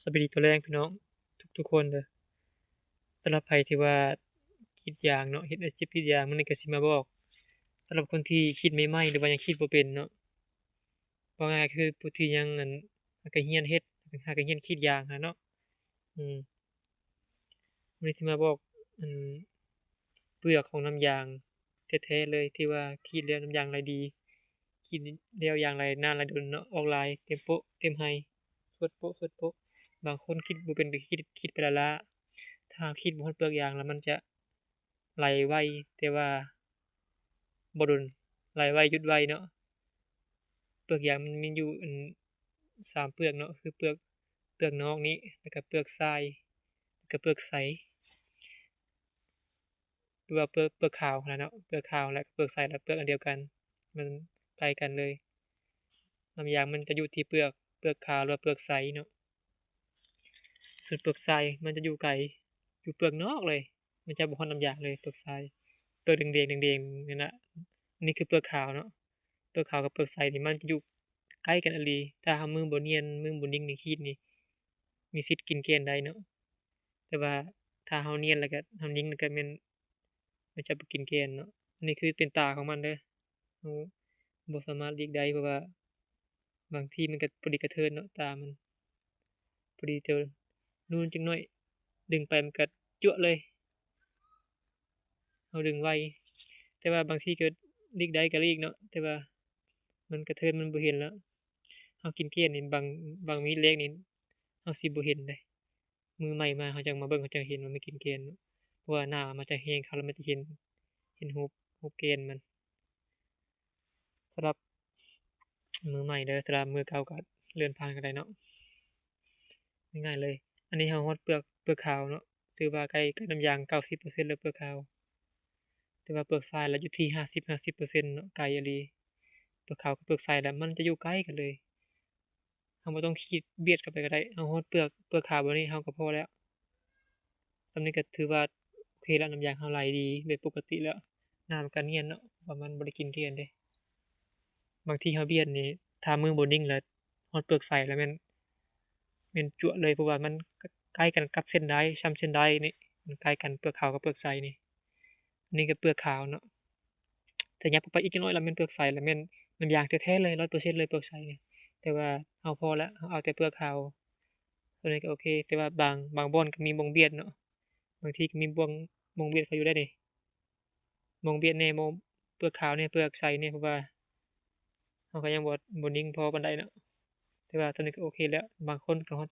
ສະບາຍດີຕອນແລງພີ່ນ້ອງທຸກໆຄົນເດີ. ສຳລັບໃຜທີ່ວ່າກຣີດຢາງເນາະ, ເຮັດອາຊີບກຣີດຢາງ, ມື້ນີ້ກໍຊິມາບອກ ສຳລັບຄົນທີ່ກຣີດໃໝ່ໆ ຫຼືວ່າຍັງກຣີດບໍ່ເປັນເນາະ, ເວົ້າງ່າຍໆຄືຜູ້ທີ່ຍັງ ອັນ ຫາກໍຮຽນເຮັດ ຫາກໍຮຽນກຣີດຢາງຫັ້ນເນາະ. ອືມ ມື້ນີ້ຊິມາບອກ ອັນ ເປືອກຂອງນ້ຳຢາງແທ້ໆເລີຍ ທີ່ວ່າກຣີດແລ້ວນ້ຳຢາງໄຫຼດີ, ກຣີດແລ້ວຢາງໄຫຼນານໄຫຼດົນເນາະ, ອອກຫຼາຍເຕັມໂປະເຕັມໄຮ່ ສວດໂປະສວດໂປະ. ບາງຄົນກຣີດບໍ່ເປັນກໍກຣີດ ກຣີດໄປລ້າໆ. ຖ້າເຮົາກຣີດບໍ່ຮອດເປືອກຢາງແລ້ວ ມັນຈະໄຫຼໄວ ແຕ່ວ່າບໍ່ດົນ, ໄຫຼໄວຢຸດໄວເນາະ. ເປືອກຢາງມັນມີຢູ່ ອັນ ສາມເປືອກເນາະ, ຄືເປືອກ ເປືອກນອກນີ້ ແລ້ວກໍເປືອກຊາຍ ແລ້ວກໍເປືອກໃສ ຫຼືວ່າເປືອກ ເປືອກຂາວຫັ້ນແຫຼະເນາະ. ເປືອກຂາວ ແລະ ເປືອກໃສ ແລະ ເປືອກອັນດຽວກັນ, ມັນໃກ້ກັນເລີຍ. ນ້ຳຢາງມັນຈະຢູ່ທີ່ເປືອກ ເປືອກຂາວ ຫຼືວ່າເປືອກໃສເນາະ. ສ່ວນເປືອກຊາຍມັນຈະຢູ່ໄກ ຢູ່ເປືອກນອກເລີຍ, ມັນຈະບໍ່ຮອດນ້ຳຢາງເລີຍ. ເປືອກຊາຍ ເປືອກແດງໆ ແດງໆນັ້ນນະ, ອັນນີ້ຄືເປືອກຂາວເນາະ. ເປືອກຂາວກັບເປືອກໃສນີ້ມັນຈະຢູ່ໃກ້ກັນອີ່ຫຼີ. ຖ້າເຮົາມືບໍ່ນຽນ ມືບໍ່ນິ່ງນີ້ ກຣີດນີ້ມີສິດກິນແກ່ນໄດ້ເນາະ, ແຕ່ວ່າຖ້າເຮົານຽນ ແລ້ວກໍເຮົານິ່ງ ແລ້ວກໍແມ່ນ ມັນຈະບໍ່ກິນແກ່ນເນາະ. ອັນນີ້ຄືເປັນຕາຂອງມັນເດີ, ເຮົາບໍ່ສາມາດຫຼີກໄດ້ ເພາະວ່າບາງທີມັນກໍພໍດີກະເທີນເນາະ, ຕາມັນພໍດີເທີນ. ນູນຈັກໜ້ອຍ ດຶງໄປມັນກໍຈວກເລີຍ, ເຮົາດຶງໄວ. ແຕ່ວ່າບາງທີກໍຫຼີກໄດ້ກໍຫຼີກເນາະ, ແຕ່ວ່າມັນກະເທີນ ມັນບໍ່ເຫັນແລ້ວ. ເຮົາກິນແກ່ນນີ້ ບາງ ບາງມີດເລັກນີ້ ເຮົາຊິບໍ່ເຫັນເດ້. ມືໃໝ່ມາເຮົາຈັ່ງມາເບິ່ງ ເຮົາຈັ່ງເຫັນວ່າມັນກິນແກ່ນເນາະ, ເພາະວ່າໜ້າມັນຈະແຮງເຂົ້າ ແລ້ວມັນຈະເຫັນ ເຫັນຮູບ ຮູບແກ່ນມັນ. ສຳລັບມືໃໝ່ເດີ, ສຳລັບມືເກົ່າກໍເລື່ອນຜ່ານກໍໄດ້ເນາະ. ງ່າຍໆເລີຍ. ອັນນີ້ເຮົາຮອດເປືອກ ເປືອກຂາວເນາະ, ຖືວ່າໃກ້ ໃກ້ນ້ຳຢາງເກົ້າສິບເປີເຊັນແລ້ວ ເປືອກຂາວ. ແຕ່ວ່າເປືອກຊາຍລະຢູ່ທີ່ຫ້າສິບ ຫ້າສິບເປີເຊັນເນາະ, ໄກອີ່ຫຼີ. ເປືອກຂາວກັບເປືອກໃສລະມັນຈະຢູ່ໃກ້ກັນເລີຍ. ເຮົາບໍ່ຕ້ອງຂີດບຽດເຂົ້າໄປກໍໄດ້, ເຮົາຮອດເປືອກ ເປືອກຂາວແບບນີ້ເຮົາກໍພໍແລ້ວ. ສ່ຳນີ້ກໍຖືວ່າໂອເຄແລ້ວ, ນ້ຳຢາງເຮົາໄຫຼດີເປັນປົກກະຕິແລ້ວ. ນ້ຳມັນກໍນຽນເນາະ, ເພາະວ່າມັນບໍ່ໄດ້ກິນແກ່ນເດ້. ບາງທີເຮົາບຽດນີ້ ຖ້າມືບໍ່ນິ່ງແລ້ວ ຮອດເປືອກໃສແລ້ວແມ່ນ ແມ່ນຈວກເລີຍ, ເພາະວ່າມັນໃກ້ກັນກັບເສັ້ນໄດ, ຊ່ຳເສັ້ນໄດນີ້ ມັນໃກ້ກັນ ເປືອກຂາວກັບເປືອກໃສນີ້. ນີ້ກໍເປືອກຂາວເນາະ, ແຕ່ຫຍັບອອກໄປອີກຈັກໜ້ອຍລະແມ່ນເປືອກໃສ ລະແມ່ນນ້ຳຢາງແທ້ໆເລີຍ ຮ້ອຍເປີເຊັນເລີຍ ເປືອກໃສນີ້. ແຕ່ວ່າເຮົາພໍແລ້ວ, ເຮົາເອົາແຕ່ເປືອກຂາວ. ໂຕນີ້ກໍໂອເຄ, ແຕ່ວ່າບາງ ບາງບ່ອນກໍມີບ່ອງບຽດເນາະ, ບາງທີກໍມີບ່ອງ ບ່ອງບຽດເຂົາຢູ່ໄດ໋ນີ້. ບ່ອງບຽດແດ່ ບ່ອງເປືອກຂາວແດ່ ເປືອກໃສແດ່, ເພາະວ່າເຮົາກໍຍັງບໍ່ ບໍ່ນິ່ງພໍປານໃດເນາະ. ແຕ່ວ່າຕອນນີ້ກໍໂອເຄແລ້ວ, ບາງຄົນກໍຮອດ